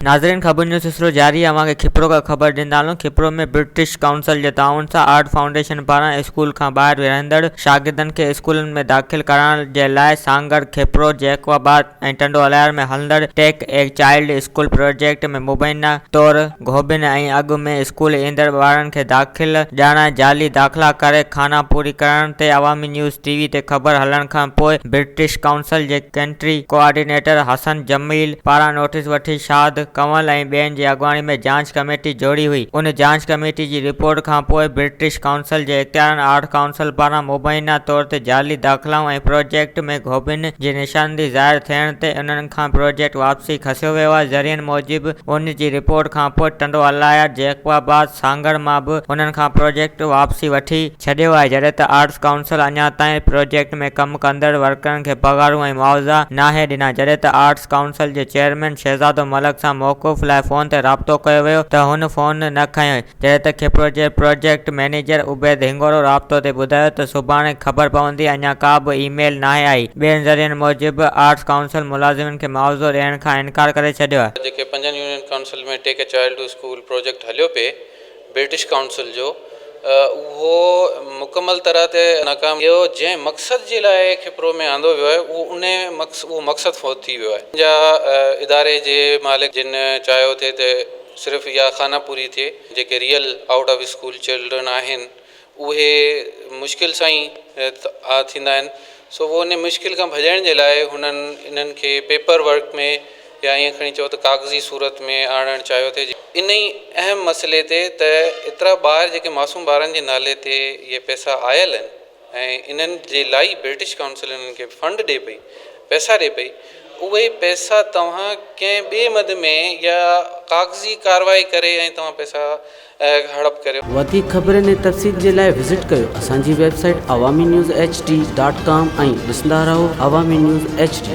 ناظرين خبرن جو سلسلو جاري آهي اوهان کي کپرو کان خبر ڏيندا هلون کپرو ۾ برٽش ڪائونسل جي تعاون سان آرٽ فائونڊيشن پاران اسڪول کان ٻاهر رهندڙ شاگردن کي اسڪولن ۾ داخل ڪرائڻ جي لاء سانگهڙ، کپرو، جيڪب آباد ۽ ٽنڊو الهيار ۾ هلندڙ take a child school project ۾ مبينا طور گهوٻين ۽ اڳ ۾ اسڪول ايندڙ ٻارن کي داخل ڄاڻائي جعلي داخلا ڪري خانا پوري ڪرڻ تي عوامي نيوز ٽي وي تي خبر هلڻ کان پوء برٽش ڪائونسل جي ڪنٽري ڪوآرڊينيٽر حسن جميل پاران نوٽيس وٺي شاهد ڪنول ۽ ٻين جي اڳواڻي ۾ جاچ ڪميٽي جوڙي هئي ان جاچ ڪميٽي جي رپورٽ کان پوء برٽش ڪائونسل جي اختيارن آرٽ ڪائونسل پاران مبينا طور تي جعلي داخلائون ۽ پروجيڪٽ ۾ گهوٻين جي نشاندهي ظاهر ٿيڻ تي انهن کان پروجيڪٽ واپسي کسيو ويو آهي ذريعن موجب ان جي رپورٽ کانپوء ٽنڊو الهيار، جيڪب آباد، سانگهڙ مان به انهن کان پروجيڪٽ واپسي وٺي ڇڏيو آهي جڏهن ته آرٽس ڪائونسل اڃا تائين پروجيڪٽ ۾ ڪم ڪندڙ ورڪرن کي پگهارون ۽ معاوضا ناهي ڏنا جڏهن ته آرٽس ڪائونسل جي چيئرمين شهزادو ملڪ سان موقف لاء فون تي رابطو ڪيو ويو ته هن فون نه کنيو جڏهن ته کپرو جي پروجيڪٽ مئنيجر عبيد هنڱورو رابطو تي ٻڌايو ته سڀاڻي خبر پوندي اڃا ڪا به اي ميل ناهي آئي. ٻين ذريعن موجب آرٽس ڪائونسل ملازمن کي معاوضو ڏيڻ کان انڪار ڪري ڇڏيو آهي. جيڪي پنجن union council ۾ take a child to school project هليو پئي برٽش ڪائونسل جو اهو مڪمل طرح تي ناڪام ويو جنهن مقصد جي لاء کپرو ۾ آندو ويو آهي اهو ان اهو مقصد فوت ٿي ويو آهي جا اداري جي مالڪ جن چاهيو ٿي ته صرف اها خانه پوري ٿئي جيڪي real out of school children آهن اهي مشڪل سان ئي ٿيندا آهن سو اهو ان مشڪل کان ڀڄڻ جي لاء هنن انهن کي پيپر ورڪ ۾ يا ائين کڻي چئو ته ڪاغذي صورت ۾ آڻڻ چاهيو ٿي ان ئي اهم مسئلي تي ته ايترا ٻار جيڪي معصوم ٻارن جي نالي تي اهي پئسا آيل آهن ۽ انهن جي لاء ئي برٽش ڪائونسل انهن کي فنڊ ڏي پئي، پئسا ڏي پئي، اهي پئسا توهان ڪنهن ٻئي مد ۾ يا ڪاغذي ڪارروائي ڪري ۽ توهان پئسا هڙپ ڪريو. وڌيڪ خبرن ۽ تفصيل جي لاء وزٽ ڪيو اسان جي website Awami news H D dot com ۽ ڏسندا رهو عوامي نيوز ايڇ ڊي.